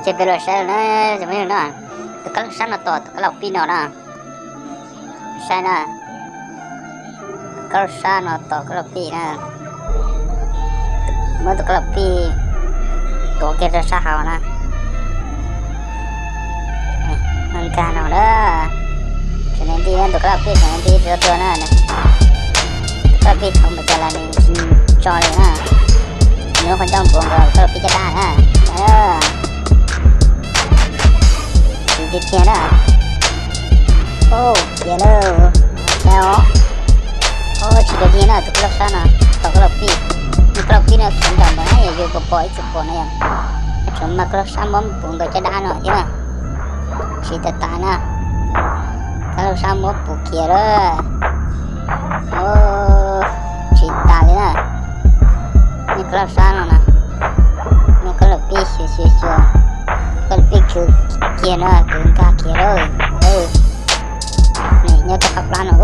Ces peb los saib na, no, tus kab laug sab no tos tus kab laug pij no na. Saib na, kab laug sab no tos kab laug pij na. Muab tus kab laug pij tuav kiag rau sab hauv na. Nkag no na. Tseem nti tus kab laug pij tseem nti rau tuag na. Tus kab laug pij thaum mus cas los nws tsis tso li na. Nws lub qhov ncauj npuav nkaus tus kab laug pij caj dab na. Tsis tiag tiag na. Khiav lawm. Dab os. Tsis dog dig na, tus kab laug sab no tos kab laug pij. Nws kab laug pij no khiav nram ntawd na, yog yus puas pom ib txwm pom no yom. Tseem mas kab laug sab muab npuav nkaus caj dab no thiab na. Tsis tas tas na. Kab laug sab muab puv kiag lawm. Tsis tas li na. Nws kab laug sab no na. Nws kab laug pij xyuas xyuas xyuas. Kab laug pij khwv kiag na, khwv nkag kiag lawm. Nws nyob rau qhov plab no.